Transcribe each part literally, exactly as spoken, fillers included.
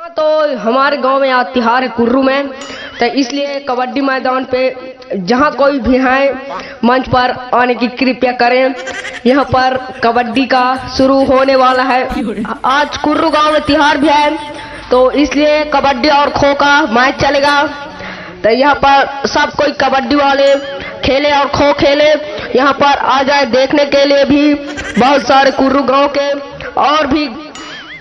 तो हमारे गांव में आज तिहार है कुर्रू में, तो इसलिए कबड्डी मैदान पे जहां कोई भी है मंच पर आने की कृपया करें। यहां पर कबड्डी का शुरू होने वाला है। आज कुर्रू गांव में तिहार भी है, तो इसलिए कबड्डी और खो का मैच चलेगा। तो यहां पर सब कोई कबड्डी वाले खेले और खो खेले, यहां पर आ जाए देखने के लिए भी। बहुत सारे कुर्रू गांव के और भी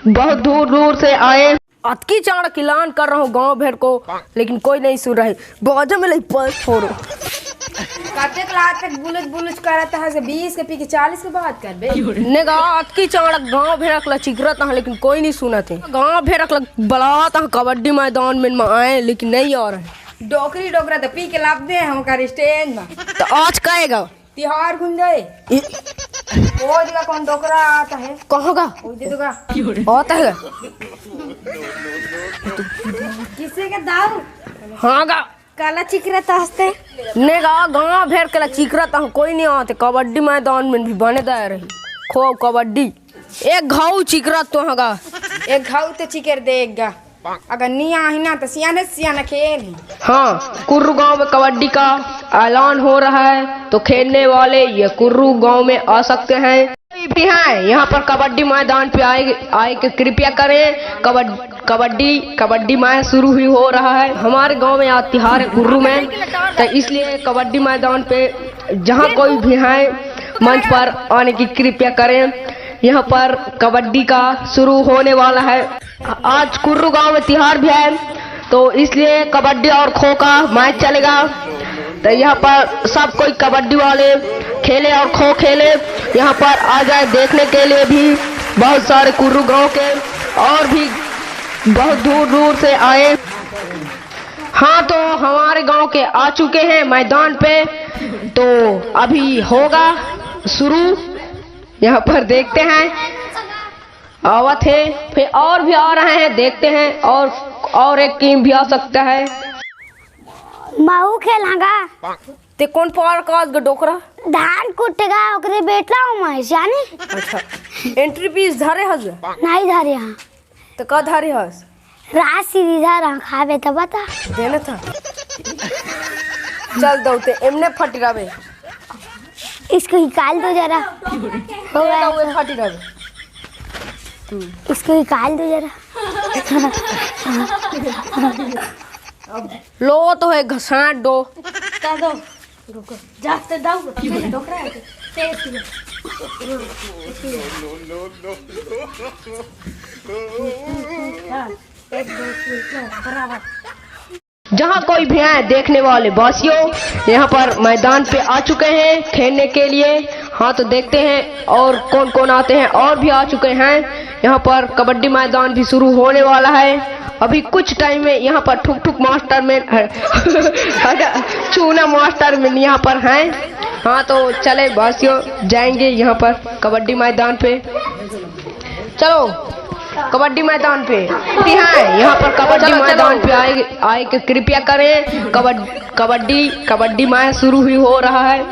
बहुत दूर दूर से आए। अतकी चाणक ऐलान कर रहा हूँ गांव भर को, लेकिन कोई नहीं सुन रहे। बाजा में लई पल छोड़ो। कतेक लात तक बुलुच बुलुच करत है से बीस के पी के चालीस के बात करबे। ने गा अतकी चाणक गांव भर ला चिकरत है, लेकिन कोई नहीं सुनत है। गांव भर ला बलात है कबड्डी मैदान में, में आए, लेकिन नहीं आ रहे। डोकरी डोकरा तो पी के लाभ दे हैं ओकर स्टैंड में। तो आज काएगा? तिहार गुंजय। ई- वो देखा कौन डोकरा आता है। कहाँ का? वो दे देगा। आता है। किसे के दाऊ? हाँ का? काला चिकरत हंसते। ने गा गांव भर के ला चिकरत हूँ, कोई नहीं आते। कबड्डी मैदान में भी बने दे रही। खो कबड्डी। एक घाव चिकरत तो हगा। एक घाव तो चिकर दे एक गा। अगर नहीं आही ना तो सियाने सियाने खेल ही। हाँ, कुर्रू गांव में कबड्डी का ऐलान हो रहा है, तो खेलने वाले ये कुर्रू गांव में आ सकते हैं। कोई भी हैं यहाँ पर कबड्डी मैदान पे आए, आए के कृपया करें। कबड-, कबड्डी, कबड्डी मैच शुरू ही हो रहा है। हमारे गांव में आज तिहार है कुर्रू में, तो इसलिए कबड्डी मैदान पे जहाँ कोई भी हैं मंच पर आने की कृपया करें। यहाँ पर कबड्डी का शुरू होने वाला है। आज कुर्रू गांव में तिहार भी है, तो इसलिए कबड्डी और खो का मैच चलेगा। तो यहाँ पर सब कोई कबड्डी वाले खेले और खो खेले, यहाँ पर आ जाए देखने के लिए भी। बहुत सारे कुर्रू गांव के और भी बहुत दूर दूर से आए। हाँ, तो हमारे गांव के आ चुके हैं मैदान पे, तो अभी होगा शुरू। यहाँ पर देखते हैं, आवत है, फिर और भी आ रहे हैं, देखते हैं, और और एक टीम भी आ सकता है। महू खेलांगा। ते कौन पार का आज डोकरा? धान कुटेगा, ओकरे बेटा हूँ मैं, जाने? अच्छा, एंट्री फीस धरे हस? नहीं धरे हाँ। तो का धरे हस? राशि इधर हाँ, खाबे तो बता। देने था। चल दो ते एमने फटी रहबे। इसको निकाल दो जरा। हो गया। दो फटी रहबे। इसको निकाल दो जरा। लो तो है घसाट दो। का दो? रुको। जाते दाऊ, डोकरा है। तेज किलो। एक, दो, तीन, चार, बराबर। जहाँ कोई भी है देखने वाले वासियों, यहाँ पर मैदान पे आ चुके हैं खेलने के लिए। हाँ, तो देखते हैं और कौन कौन आते हैं, और भी आ चुके हैं। यहाँ पर कबड्डी मैदान भी शुरू होने वाला है। अभी कुछ टाइम में यहाँ पर ठुक ठुक मास्टर में चूना मास्टर में यहाँ पर हैं। हाँ, तो चले वासियों, जाएंगे यहाँ पर कबड्डी मैदान पे। चलो कबड्डी मैदान पे। जी हाँ, यहाँ पर कबड्डी मैदान पे आए आए के कृपया करें। कबड्डी कबड्डी कबड्डी मैच शुरू ही हो रहा है।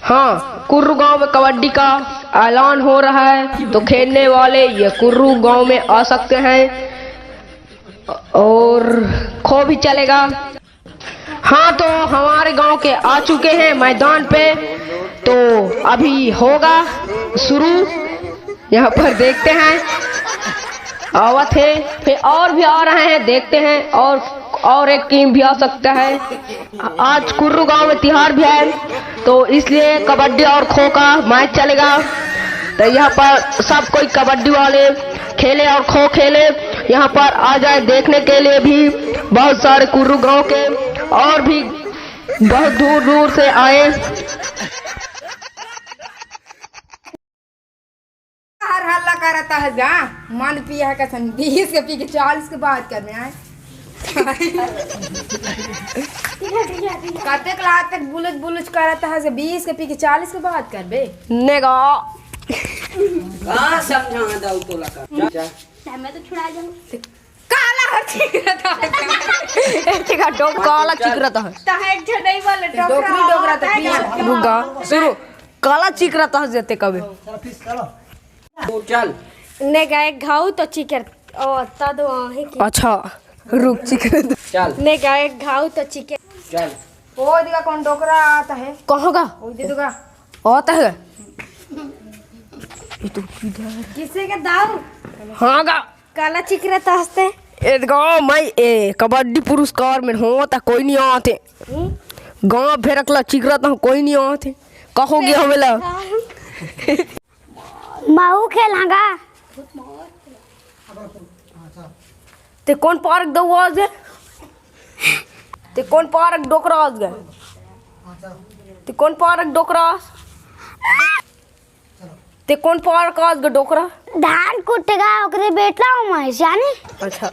हाँ, कुर्रू गांव में कबड्डी का ऐलान हो रहा है, तो खेलने वाले ये कुर्रू गांव में आ सकते हैं और खो भी चलेगा। हाँ, तो हमारे गांव के आ चुके हैं मैदान पे, तो अभी होगा शुरू। यहाँ पर देखते हैं, आवत है, फिर और भी आ रहे हैं, देखते हैं, और और एक टीम भी आ सकता है। आज कुर्रू गांव में तिहार भी है, तो इसलिए कबड्डी और खो का मैच चलेगा। तो यहाँ पर सब कोई कबड्डी वाले खेले और खो खेले, यहाँ पर आ जाए देखने के लिए भी। बहुत सारे कुर्रू गांव के और भी बहुत दूर दूर से आए। हर हल्ला करता है जा, मन पिया है कसम, बीस के पी के चालीस के बात करने आए। कतेक लात तक बुलुच बुलुच करता है से बीस के पी के चालीस के बात करबे। नेगा। का समझा दाऊ तोला का? जा, जा। मैं तो छुड़ा जाऊं। काला हर चिकरत है। एक ठेका डोक काला चिकरत है। तहे एक ठे नहीं बोले, डोकरी डोकरा तो पी। रुका, शुरू। काला चिकरत है जेते कबे। तू चल। ने गए घाव तो चिकर ओ, अत्ता दो आहे के। अच्छा, रुक, चिकरे दो। चल। ने गाय घाव तो चिके। चल। ओ दिगा कौन डोकरा आता है? कहाँ का? ओ दे दुगा। आता है? ये तो किधर? किसे के दाऊ? हाँ का? काला चिकरा तासते? ए देखो, मैं ए कबड्डी पुरस्कार में होता, कोई नहीं आते। गाँव फेरकला चिकरा तो कोई नहीं आते। कहो गया हमेला? माहू खेल हाँ गा। ते कौन पार्क दो आज गए? ते कौन पार्क डोकरा आज गए? ते कौन पार्क डोकरा? ते कौन पार्क आज गए डोकरा? धान कुटेगा ओकरे बेटला हूँ मैं, जानी? अच्छा।